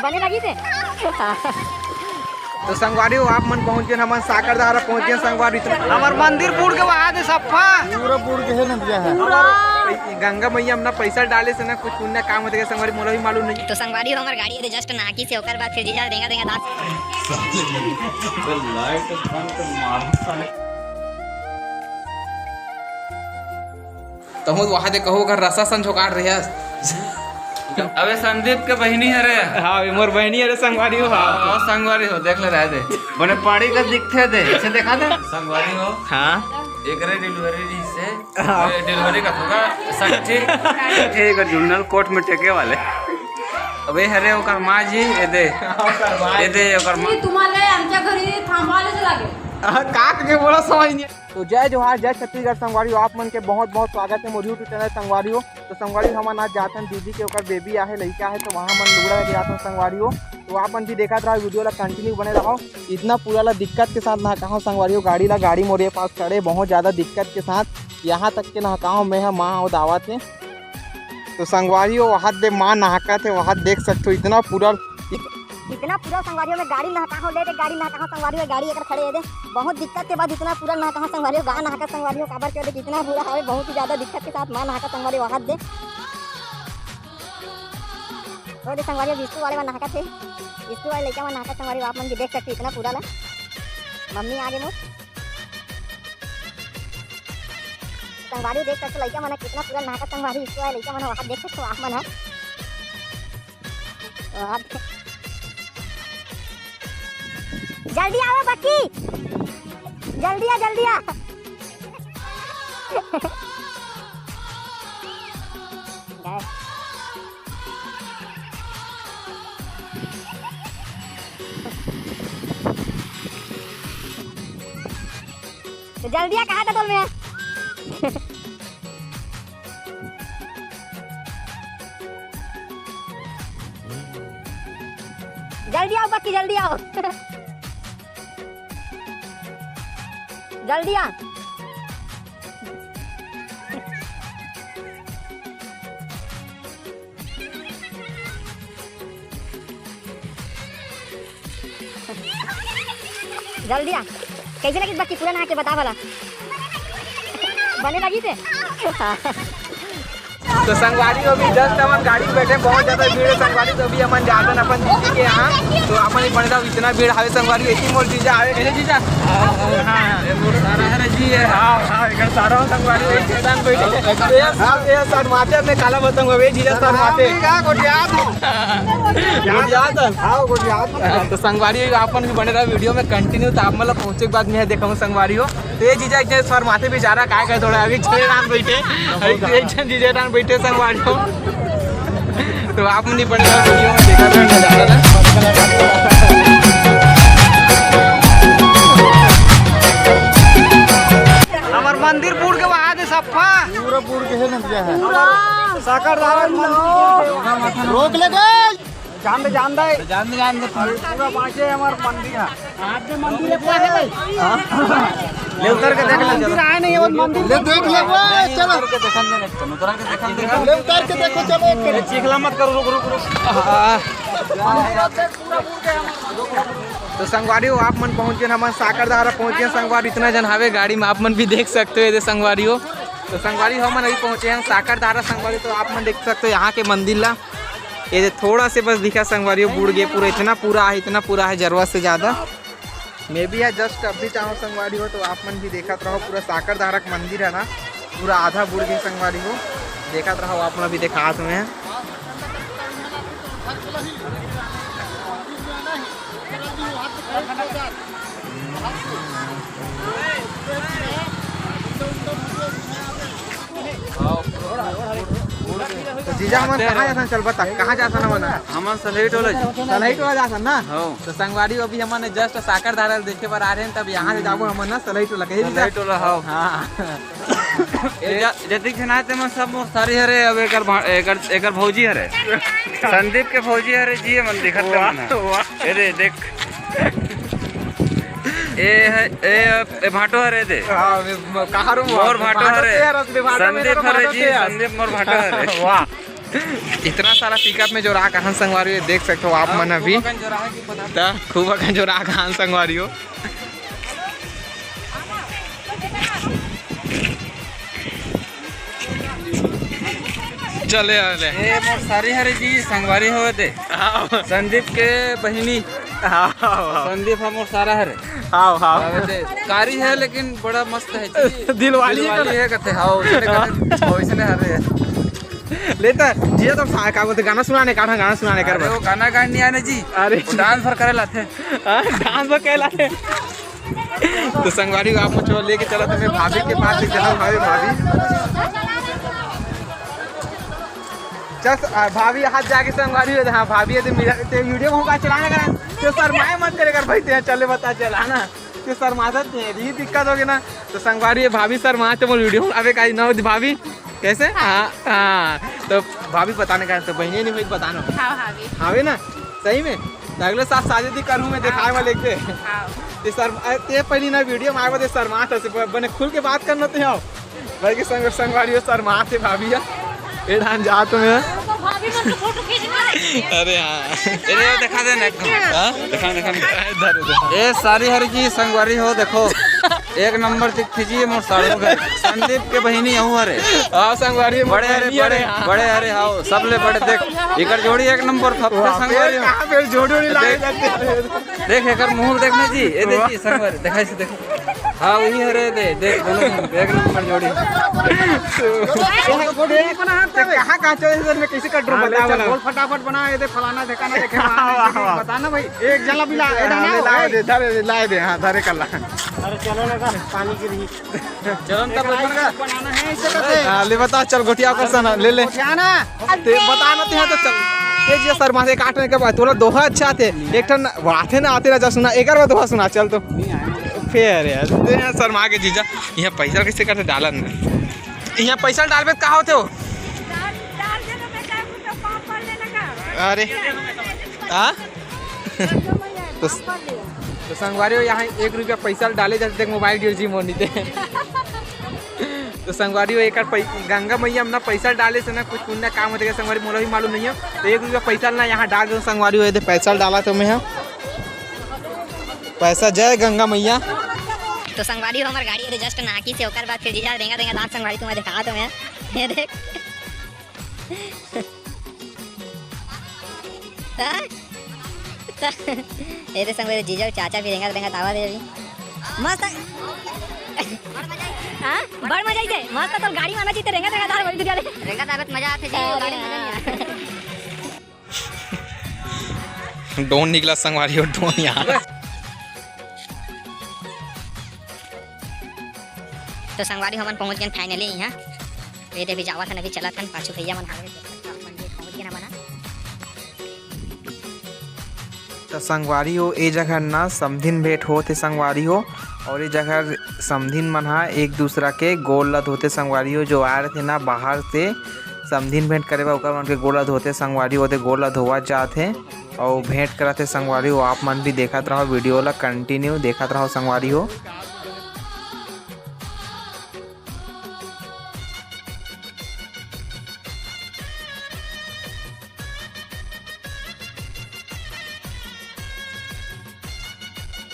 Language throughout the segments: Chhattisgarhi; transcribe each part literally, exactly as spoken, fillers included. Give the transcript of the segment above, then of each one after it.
बने लगी थे। तो संगवारी हो, आप मन पहुंच गए, हमन साकरदारा पहुंच गए संगवारी। इतना हमर मंदिर बूड़ के वहां दे सफा। पूरा बूड़ के है नदिया है। गंगा मैया हमना पैसा डाले से ना कुछ पुण्य काम होते संगवारी, मोला भी मालूम नहीं। तो संगवारी हो, हमर गाड़ी ये जस्ट नाकी से ओकर बाद फिर जीजा देंगा देंगा दांत। लाइट बंद कर मार साले। तहूँ वहां दे कहूँ कर रसा सन झोकाट रहे हस। अबे संदीप के बहिनी हरे। हाँ, ये मोर बहिनी हरे संगवारी हो। हाँ। हाँ, संगवारी हो, देख ले रहे दे। बने पाड़ी का दिखते दे, इसे देखा दे। संगवारी हो। हाँ। एकरे डिलीवरी से। हाँ। ए, डिलीवरी का होगा, सच्ची। ठीक है, जुन्नल कोट में टेके वाले। अबे हरे ओकर माँ जी, ये दे। ओकर माँ। ये दे, ओकर माँ। तुम्हाला आमच्या घरी थांबवायलाच लागेल। हाँ, काट के बोला समझ नहीं। तो जय जोहार, जय छत्तीसगढ़ संगवारी हो, आप मन के बहुत बहुत स्वागत है मोर YouTube चैनल संगवारी हो। तो संगवारी हो, हमन आज जाथन दीदी के ओकर बेबी आहे, लइका आहे, तो वहाँ मन लुगड़ा लेके जाथन संगवारी हो। तो आप मन भी देखत रहो, वीडियो ला कंटिन्यू बने रहो। इतना पूरा ला दिक्कत के साथ नहकाहूँ संगवारी हो, गाड़ी ला, गाड़ी मोर ये पास खड़े, बहुत ज़्यादा दिक्कत के साथ यहाँ तक के नहकाहूँ मैं ह माँ अउ दावत हे। तो संगवारी हो, वहाँ दे माँ नहाकत हे, वहाँ देख सकते हो इतना पूरा। इतना पूरा संगवारी हो, मैं गाड़ी नहकाहूँ ले दे, गाड़ी नहकाहूँ संगवारी हो, गाड़ी एकर खड़े हे दे, बहुत दिक्कत के बाद इतना पूरा नहकाहूँ संगवारी हो, गा नहाकत संगवारी हो, काबर के देख इतना पूरा हवे, बहुत ही ज़्यादा दिक्कत के साथ माँ नहाकत संगवारी हो, वहाँ दे। वो दे संगवारी हो, विष्णु वाले मन नहाकत हे, विष्णु वाले लइका मन नहाकत संगवारी हो, आप मन भी देख सकते हो इतना पूरा ला। मम्मी आगे मोर। संगवारी देख सकते लइका मन ह कितना पूरा नहाकत संगवारी, इसको है लइका मन ह, वहाँ देख सकते हो आप मन ह। वहाँ दे-, जल्दी आओ बक्की, जल्दी आ, जल्दी आ। गए। तो जल्दी आ, कहाँ था तोल में? जल्दी आओ बक्की, जल्दी आओ। जल्दी आ। जल्दी आ। कैसे लगी बक्की पूरा नहा के बता भला। बने लगी थे। तो संगवारी हो, अभी जस्ट हमन गाड़ी में बैठे, बहुत ज्यादा भीड़ है संगवारी। तो अभी हमन जाथन अपन दीदी के यहाँ, तो अपन ही बने रहो, इतना भीड़ हवे संगवारी। एक ही मोर जीजा आवे, कैसे जीजा? हाँ, ये मोर सारा है जी, ये। हाँ, हाँ, इधर सारा हो संगवारी, एक शैतान बैठे। ये, ये शर्माते अपने काला बताऊंगा, वे जीजा शर्माते। का गोटियात हो? गोटियात हो? हाँ, गोटियात हो। तो संगवारी हो, आप मन भी बने रहो वीडियो में कंटिन्यू, तो आप मतलब पहुँचे के बाद मैं देखा हूँ संगवारी हो। तो ये जीजा एक जन शर्माते बेचारा, काय करे थोड़ा, अभी छह रात बैठे, अभी एक जन जीजा रात बैठे संगवारी हो। तो आप नहीं पड़ेगा वीडियो में देखा था, नजारा था। हमर मंदिर बूड़ के वहां दे सफा। पूरा बूड़ के है नदिया है। पूरा। साकर धारा मंदिर। रोक ले गए। जान दे, जान दे। जान दे, जान दे। अरे पूरा बाँचे हमार मंदिर है। आपके मंदिर है, क्या है भाई? ले उतर के देख ले, मंदिर आए नहीं, वो मंदिर ले देख ले, वो चलो। उतर के देखन दे, उतर के देखन दे। ले उतर के देखो, चलो एक अरे चीखला मत करो, रुक, रुक, रुक। तो संगवारी हो, आप मन पहुंच गए, हमन साकर धारा पहुंच गए संगवारी। इतना जन हावे गाड़ी में, आप मन भी देख सकते हो, ये दे संगवारी हो। तो संगवारी हो, हमन अभी पहुंचे हैं साकर धारा संगवारी। तो आप मन देख सकते हो यहाँ के मंदिर ला। ये दे थोड़ा से बस दिखा संगवारी हो, बुड़ गए पूरा, इतना पूरा है, इतना पूरा है जरूरत से ज्यादा। मैं भी यहाँ जस्ट अभी जाऊँ संगवारी हो, तो आप मन भी देखत रहो, पूरा साकर धारा के मंदिर है ना, पूरा आधा बुड़ गए संगवारी हो। देखत रहो, आप मन अभी दिखात हुए हैं। तो जीजा हमन कहाँ जाथन? चल बता, कहाँ जाथन हमन? हमन सलही टोला जी। सलही टोला जाथन ना? हाँ। तो संगवारी अभी हमन जस्ट साकर धारा देखे बर आ रहे हैं, तब यहाँ से जाबो हमन ना सलही टोला। कहे सलही टोला, हाँ। हाँ। ए, जा-, जतिक झन आए ते मन सब मोर सारी हरे, अब एकर भा-, एकर, एकर भौजी हरे। संदीप के भौजी हरे जी, मन दिखत ते वाह, मन ह। वाह। ए दे, देख। ए है, ए, ए भाटो हरे दे। हाँ, मैं, मैं, कहाँ रहूँ? मोर भाटो भाटो हरे। ते यार, असली भाटो संदीप मेरा हरे भाटो जी, ते यार। संदीप मोर भाटो हरे। वाह। इतना सारा पिकअप में जोराहन संगवारी हो, देख सकते हो आप मन अभी। त खूब अकन जोराहन संगवारी हो। चले, चले। ए मोर सारी हरे जी, संगवारी हो दे। हाँ। संदीप के बहिनी। हाँ, हाँ, हाँ। संदीप ह मोर सारा हरे। हाँ, हाँ। अबे दे, कारी है लेकिन बड़ा मस्त है जी। दिलवाली है। दिलवाली है कथे, हाँ, उसने कथे, वैसने हरे। लेता जिया तो सा-, का बोलते, गाना सुनाने का, गाना सुनाने कर अरे बस। वो गाना गाने नहीं आने जी। अरे। वो डांस भर करे लाथे। हाँ, डांस भर करे लाथे। तो संगवारी हो, आप मुझे लेके चला तो मैं भाभी के पास लेके चला, भाभी, भाभी। चल, आ, भाभी हाथ जाके संगवारी हो, हाँ, भाभी ये तो मेरा, ते वीडियो को का चलाने का, तो शर्माए मत करे कर भाई, ते चले बता चला ना, ते शर्माते हैं, ये दिक्कत होगी ना। तो संगवारी ये भाभी शर्माते बोल वीडियो, अबे काई ना होती भाभी, कैसे? हाँ, हाँ। तो भाभी बताने का तो बहने नहीं भाई बताना। हाँ, भाभी। हाँ, भाई ना? सही में? तो अगले साल शादी दी करूँ मैं, दिखाए वाले के। हाँ। ये सर, अ, ये पहली ना वीडियो में आए वाले शर्मा था, से ब-, बने खुल के बात करना तो आओ। भाई के संग, संगवारी हो शर्मा थे भाभी है। ए ढान जा तुम्हें। तो भाभी मन के फोटो खींच के रख दे। अरे हाँ। ये देखा दे नेट को। हाँ? देखा, देखा। इधर, इधर। ए सारी हर की संगवारी हो, देखो। एक नंबर दिख खींचिए मोर साड़ू के। संदीप के बहिनी अहू हरे। हाँ, संगवारी मोर बड़े हरे, बहिनी बड़े, हरे, हाँ। बड़े हरे, हाँ, सबले बड़े देख। एकर जोड़ी एक नंबर फप्पे वाह, संगवारी हो। कहाँ पे जोड़ी उड़ी लाए देख, जाते हैं? देख एकर मुंह देखने जी, ये देखिए संगवारी, देखा इसे देखो। हाँ, वही हरे दे, देख दोनों एक नंबर जोड़ी। कहाँ, कहाँ चले इधर में कैसे कट रहा हाँ, ले बता चल, बना। बोल फटाफट बना, ये दे फलाना ठिकाना देखे, वाह, वाह, वाह। बता ना भाई, एक जला भी ला, ये हाँ, डालना ले, हो, लाए ए। दे, धरे, लाए दे, हाँ, धरे कर ला। अरे चलो ना, पानी गिरी। चलो ना, तब एक बन गया। बनाना है इसे कैसे? हाँ, ले बता, चल गोटिया कर सना, ले, ले। क्या ना? ते बता ना, ते तो चल। ये जी शर्मा से काटने के बाद तोला दोहा अच्छा थे। एक ठन आते ना, आते ना, जा सुना, एक बार दोहा सुना, चल तो। फेर यार, ते यहाँ शर्मा के जीजा, यहाँ पैसा कैसे करते डालन? यहाँ पैसा डालबे त का होते हो? अरे, हाँ? तो, तो संगवारी हो, यहाँ एक रुपया पैसा डाले जाते, देख मोबाइल गिर जी मोनी ते। तो संगवारी हो, एक पै-, गंगा मैया अपना पैसा डाले से ना कुछ पुण्य काम होते, संगवारी मोला भी मालूम नहीं है। तो एक रुपया पैसा ना यहाँ डाल दो संगवारी हो, ये दे पैसा डाला तो मैं यहाँ पैसा, जय गंगा मैया। तो संगवारी हो, हमार गाड़ी ये जस्ट नाकी से, ओकर बाद फिर जीजा रेंगा रेंगा दांत संगवारी तुम्हें दिखा तो मैं, ये देख। हाँ? ए दे संग जीजा चाचा भी रेंगा रेंगा तावा दे अभी। मस्त। हाँ? बड़ मजा आइसे। मस्त तो गाड़ी में आना चाहिए, रेंगा रेंगा तावा बोल दे। रेंगा तावा मजा आते जी, गाड़ी में मजा नहीं आते। डोन निकला संगवारी हो, डोन यहाँ। तो संगवारी हमन पहुँच गए finally यहाँ। ये दे अभी जावत हन, अभी चलत हन, पाछू भैया मन हावे, पहुँच गए हमन। त संगवारी हो, ए जगह ना समधिन भेंट होत हे संगवारी हो, और ए जगह समधिन मन हा एक दूसरा के गोड़ ल धोते संगवारी हो, जो आए रथे ना बाहर से समधिन भेंट करे बर, ओकर मन के गोड़ ल धोते संगवारी हो, ओदे गोड़ ल धोवत जात हे। अउ भेंट करत हे संगवारी हो। आप मन भी देखत रहो, वीडियो ला कंटिन्यू देखत रहो संगवारी हो।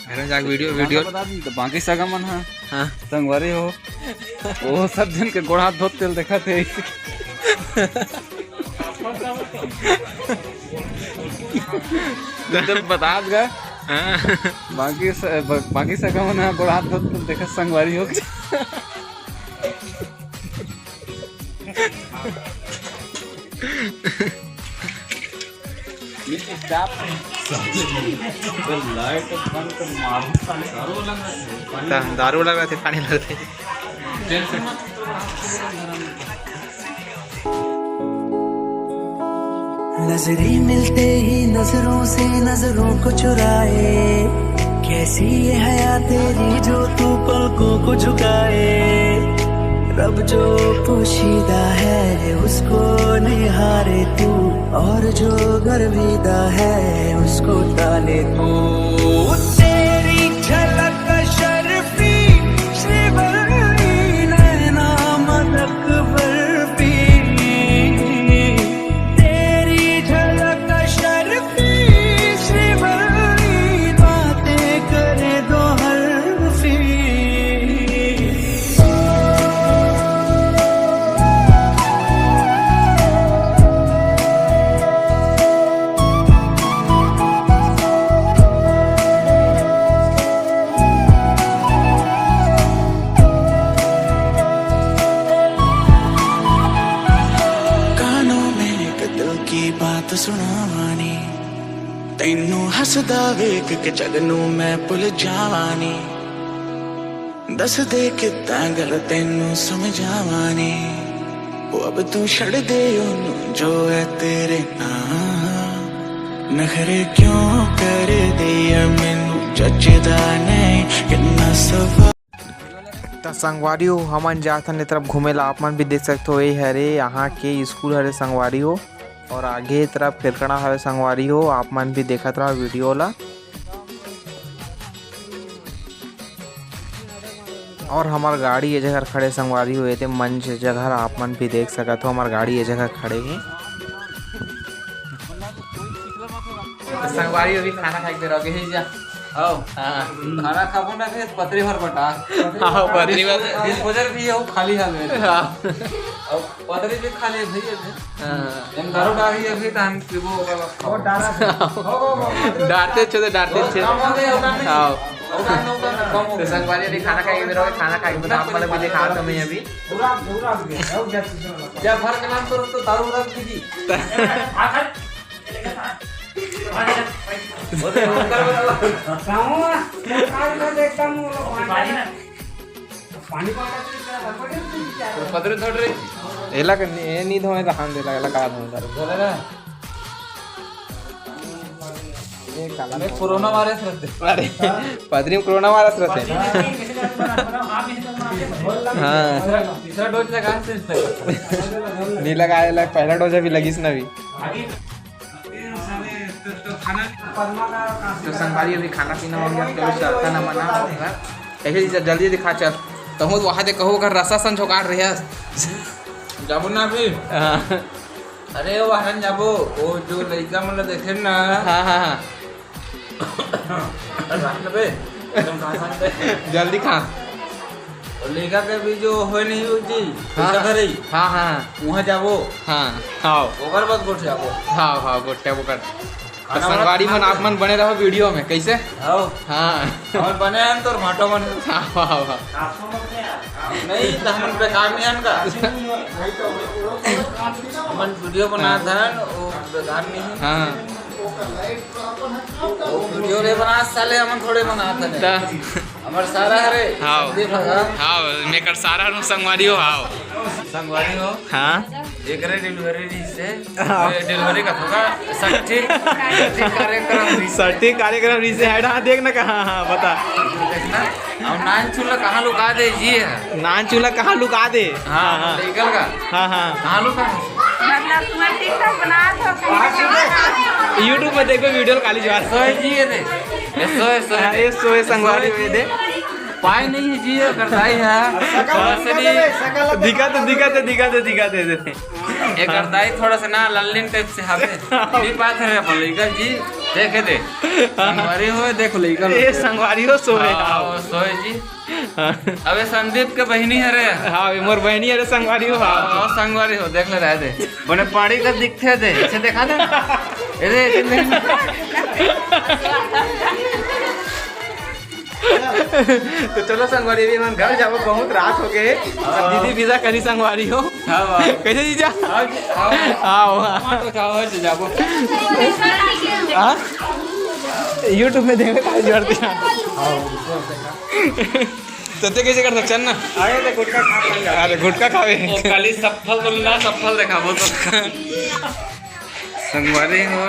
अरे जाके वीडियो, वीडियो। बता दी तो बाकी सगा मन हा। हाँ। संगवारी हो, वो सब जन के गोड़ हाथ धोत तेल देखा थे। जब बता दगा। हाँ। बाकी स-, ब-, बाकी सगा मन हा गोड़ हाथ धोत तेल देखा संगवारी हो। दा-, दारू लगा थे, पानी लगा थे। नजरें मिलते ही नजरों से नजरों को चुराए, कैसी ये हया तेरी जो तू पलकों को झुकाए। रब जो पोशीदा है उसको निहारे तू, और जो गर्विदा है उसको टाले तू। तेरी झलक शर्फी, श्रीवल्ली नैना मदक बर्फी। ਤੈਨੂੰ ਹੱਸਦਾ ਵੇਖ ਕੇ ਜਗ ਨੂੰ ਮੈਂ ਭੁੱਲ ਜਾਵਾਂ ਨੀ। ਦੱਸ ਦੇ ਕਿੱਦਾਂ ਗੱਲ ਤੈਨੂੰ ਸਮਝਾਵਾਂ ਨੀ। ਉਹ ਅਬ ਤੂੰ ਛੱਡ ਦੇ ਉਹਨੂੰ ਜੋ ਹੈ ਤੇਰੇ ਨਾਂ। ਨਖਰੇ ਕਿਉਂ ਕਰਦੀ ਐ, ਮੈਨੂੰ ਜੱਜਦਾ ਨਹੀਂ ਕਿੰਨਾ ਸਵਾਲ। त संगवारी हो, हमन जात हन ए तरफ घूमे ला। आप मन भी देख सकत हो, ये हरे यहाँ के स्कूल हरे संगवारी हो, और आगे तरफ केरकड़ा हवे संगवारी हो, आप मन भी देखत रहा वीडियो ला। और हमार गाड़ी ये जगह खड़े संगवारी हो, एदे मंच जगह आप मन भी देख सकत हो, हमार गाड़ी ये जगह खड़े हे। संगवारी अभी खाना खाए के रह गए जा। आओ। हाँ। खाना खाबो ना के पतरी भर बटा। हाँ, पतरी भर। डिस्पोजल भी है, वो खाली हाल में। हाँ। अब पतरी भी खाली है भैया। हाँ। हम दारू डाली अभी तो हम पीबो होगा। वो डाला था। डारते अच्छे थे, डारते अच्छे थे। कम हो गए, होगा नहीं। हाँ। होगा ना, होगा ना, कम हो तो गए। संगवारी अभी खाना खाए के रह गए, खाना खाए के बाद आप मतलब भी दिखा दो मैं अभी। पूरा, पूरा हो गया, हो गया, सीजन लगा। जब भर के नाम करो तो दारू रख दीजिए। पतरे थोड़ रे। एला के नी, ए नी धोए त हाथ देला, एला का धोए तारे? ये काला अरे, कोरोना वायरस रहते। अरे, पतरी में कोरोना वायरस रहते। हाँ। तीसरा, तीसरा डोज लगा से। नी लगा, एला पहला डोज अभी लगिस ना अभी। तो संगवारी अभी खाना पीना हो गया, तो अभी चलता ना मना होगा। ऐसे ही जल्दी दिखा चल। तो हूँ वहाँ दे कहूँ अगर रसा संझोकार रहे। जाबो ना अभी। हाँ। अरे वहाँ जाबो, वो जो लड़का मतलब देखे ना। हाँ, हाँ, हाँ। रात में एकदम खा सकते। जल्दी खा। और लड़का के भी जो होय नहीं हो जी, हाँ, पैसा धरे। हाँ, हाँ। वहाँ जाबो। हाँ, हाँ। ओकर बाद गोठ जाबो। हाँ, हाँ, गोठ जाबो कर। तो खाना संगवारी वाना मन, खा आप मन बने रहो वीडियो में, कैसे? हाँ। हाँ। और बने हैं तो माटो मन। हाँ, हाँ, हाँ। नहीं, तो हमन बेकार नहीं है इनका। हमन वीडियो बनात हन, वो बेकार नहीं है। हाँ। वो वीडियो ले बना साले, हमन थोड़े बनात हन। त हमर सारा हरे। हाँ। संदीप हरे। हाँ, मेकर सारा नु संगवारी हो, हाँ। संगवारी हो। हाँ। एकरे डिलीवरी रिहिसे। हाँ। ए, डिलीवरी का थोड़ा सठी, सठी कार्यक्रम रिहिसे। सठी कार्यक्रम रिहिसे, हाँ, देख ना कहाँ, हाँ, बता। देखना, अब नान चूल्हा कहाँ लुका दे जी है? नान चूल्हा कहाँ लुका दे? हाँ, हाँ, हाँ। लीगल का। हाँ, हाँ। कहाँ लुका है? मतलब तुम्हारे TikTok बना दो। YouTube में देखो वीडियो काली ज्वार। सोए जी है दे। ये सोए, सोए। हाँ, ये सोए संगवारी में दे। पाए नहीं है जी, ये करताई है। शकल दिखा दे, शकल दिखा दे, दिखा दे, दिखा दे, दिखा दे। एकर दाई थोड़ा सा ना लल्लिन टाइप से हवे। नी पात हरे अपन लइका जी, देखे दे। संगवारी हो, देख लइका ए लोग। संगवारी हो, सोए हाँ, आओ। वो सोए जी। हाँ। अबे संदीप के बहिनी हरे। हाँ, ये मोर बहिनी हरे संगवारी हो, हाँ। हाँ, संगवारी हो, देख ले रहे दे। बने पाड़ी का दिखते दे, इसे देखा दे। ए दे, ए दे। तो चलो संगवारी, अभी हमन घर जाबो, बहुत रात हो गए। अब दीदी विदा करी संगवारी हो। हाँ, वाह। कैसे जीजा? हाँ जी, हाँ। हाँ, वाह। हाँ, तो जाओ, हो जाबो। हाँ? YouTube में देखे काहे जोड़ दिया? तो ते कैसे कर सकते हैं ना? अरे, तो गुटखा खा के जा। अरे, गुटखा खावे। वो काली सफल बोल ना, सफल देखा वो तो। संगवारी हो,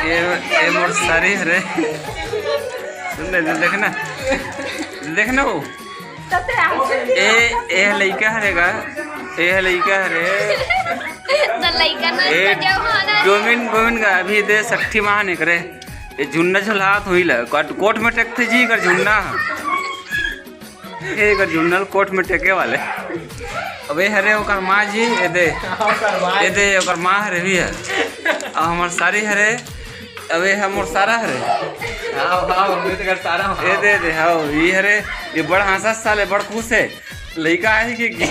ये, ये मोर सारी हरे। सुन ले, देख ना, देख ना वो। ए, ए लइका हरे गा, ए लइका हरे। तो लइका ना ए, बजाओ, हाँ ना। गोविंद, गोविंद गा, अभी दे सट्ठी माह निकरे। ये झुन्ना झुलात हुई ला, कोट, कोट में टेकथे जी कर झुन्ना। ए, एकर झुन्ना ल कोट में टेके वाले। अबे हरे ओकर माँ जी, ए दे। ए दे, ओकर माँ हरे भी है। अब हमर सारी हरे। अबे हमर सारा हरे। हाँ, हाँ, हमरे तो घर सारा, हाँ। ए दे, दे, हाँ, ये हरे, ये बड़ हंसा साले, बड़ खुश है। लइका आही के, के?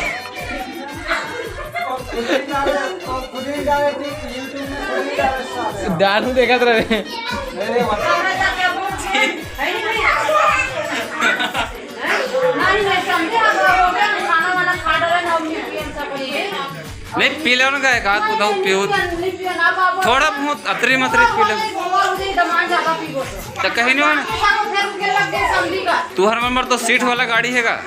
खुद ही डाले, ठीक, YouTube में खुद ही डाले साले। दारू देखत रहे। नहीं, पी लो ना, एक आध उधाऊ पियो। थोड़ा बहुत अतरी मतरी पी लो। त कहीं नहीं होना। तुहर मन बर तो सीट वाला गाड़ी हे गा,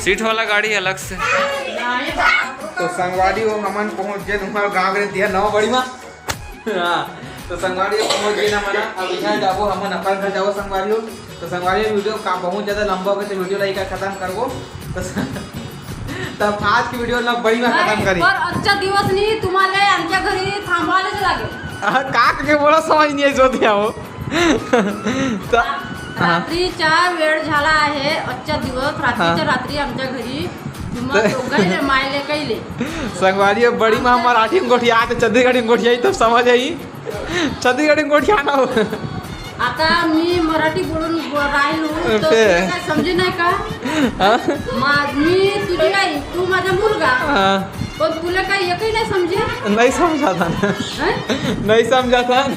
सीट वाला गाड़ी अलग से। तो संगवारी हो, हमन पहुंच गए तुम्हारे गाँव रे, दिया नवा बड़ी माँ। हाँ, तो संगवारी हो, पहुंच गए ना मना, अब इधर जाबो, हमन अपन घर जाबो संगवारी हो। तो संगवारी हो, वीडियो का बहुत ज्यादा लंबा हो गया, तो वीडियो ला इका खत्म करबो। तो तब आज की वीडियो ना बड़ी माँ खत्म करी। पर आजचा दिवस नाही तुम्हाला आमच्या घरी थांबवायलाच लागेल. अहं, का के बोला समझ नहीं आई सोते हो. तर हा. रात्रीचा वेळ झाला आहे. आजचा दिवस रात्रीच्या हा. रात्री आमच्या घरी तुम्हा तर दोघांले मायले कैले. संगवारी हो, बड़ी माँ आमच्या मराठी में गोठिया, तो छत्तीसगढ़ी में गोठिया, तब समझ आई. छत्तीसगढ़ी में गोठिया ना हो. आता मी मराठी बोलून ब- राहिलो, तर ते. तुला काय समजे नाही का? हा? मा- मी तुझी आई, तू माझा मुलगा. हा. पण तुला काही एकही नाही समजे. नाही समजा था ना. हं? नाही समजा था ना.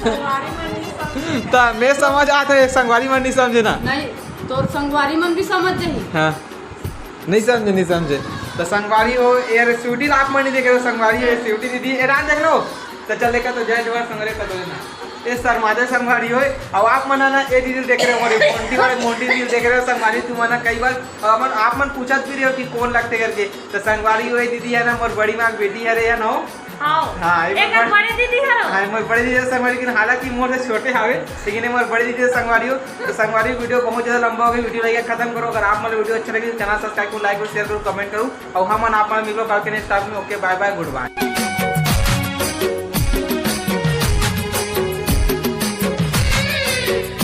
तर मी समझ आता है, संगवारी मन नहीं समझे ना. नाही, तोर संगवारी मन भी समझ जाही. हाँ. नहीं समझे, नहीं समझे. तो संगवारी हो, यार, स्वीटी ला आप मन नहीं देखे, तो संगवारी हो, स्वीटी दीदी, ए, रान देख लो. तो चल देखा, तो जय जोहार संगवारी, कर दो ना. ए, शर्माते संगवारी हो, अब आप मन ना, ए दीदी देख रहे हो, हमारी मोंटी वाले मोंटी दीदी देख रहे हो, संगवारी, तुम ना कई बार, अ, मन, आप मन पूछत भी रहे हो कि कौन लगते करके. तो संगवारी हो, ए दीदी है ना, मोर बड़ी माँ की बेटी है रे, है ना हो? हाँ. हाँ, ये एक मोर बड़े दीदी हरो. हाँ, मोर बड़े दीदी हरो संगवारी, लेकिन हालांकि मोर से छोटे हावे, लेकिन ये मोर बड़े दीदी हरो संगवारी हो. तो संगवारी, वीडियो बहुत ज्यादा लंबा हो गया, वीडियो लाइक खत्म करो. अगर आप मन वीडियो अच्छा लगे तो चैनल सब्सक्राइब करो, लाइक करो, शेयर करो, कमेंट करो, और हमन आप मन मिलबो कल के नेक्स्ट टास्क में. ओके, बाय बाय, गुड बाय.